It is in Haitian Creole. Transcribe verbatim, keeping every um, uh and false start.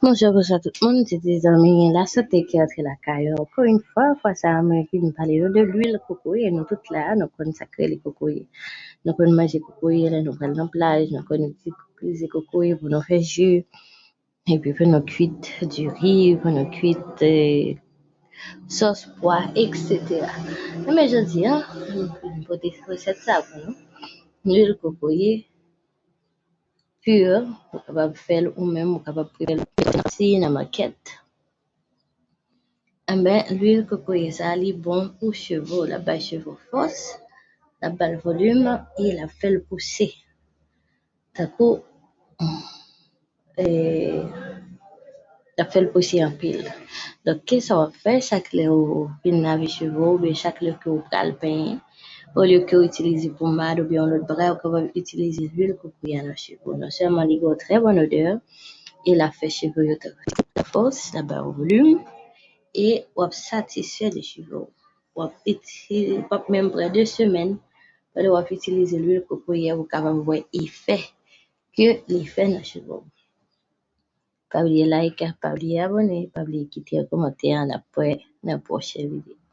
Bonjou, bonswa tout moun, se ti zanmi Lasante ki antre lakay ou ankò yon fwa. Fwa sa a, mwen vin pale nou de lwil kokoye. Nou tout la, nou konn sa k rele kokoye. Nou konn manje kokoye lè nou pral nan plaj, nou konn itilize kokoye pou nou fè ji, epi pou nou kuit diri, pou nou kuit eh, sòs pwa, et cetera. Men jodi a, mwen pote resèt sa pou nou. Lwil kokoye pur, ou kapab fè l ou menm, ou kapab prive l nan makèt. Enben, lwil kokoye sa a, li bon pou cheve w, l ap bay cheve w fòs, l ap ba l volim e l ap fè l pouse. Tankou, eh, l ap fè l pouse anpil. Donk, kisa w ap fè chak lè ou fin lave cheve w oubyen chak lè ke ou pral penyen, olye ke w itilize pomad oubyen yon lòt bagay, ou kapab itilize lwil kokoye a nan cheve w. Non sèlman li gen yon trè bon odè, e l ap fè cheve yo trè fòs, l ap ba yo volim, e w ap satisfè de cheve w. W ap itilize, w ap menm pran de semèn pandan w ap itilize lwil kokoye a pou w kapab wè efè ke li fè nan cheve w. Pa bliye like, pa bliye abòne, pa bliye kite yon kòmantè, n ap wè nan pwochen videyo.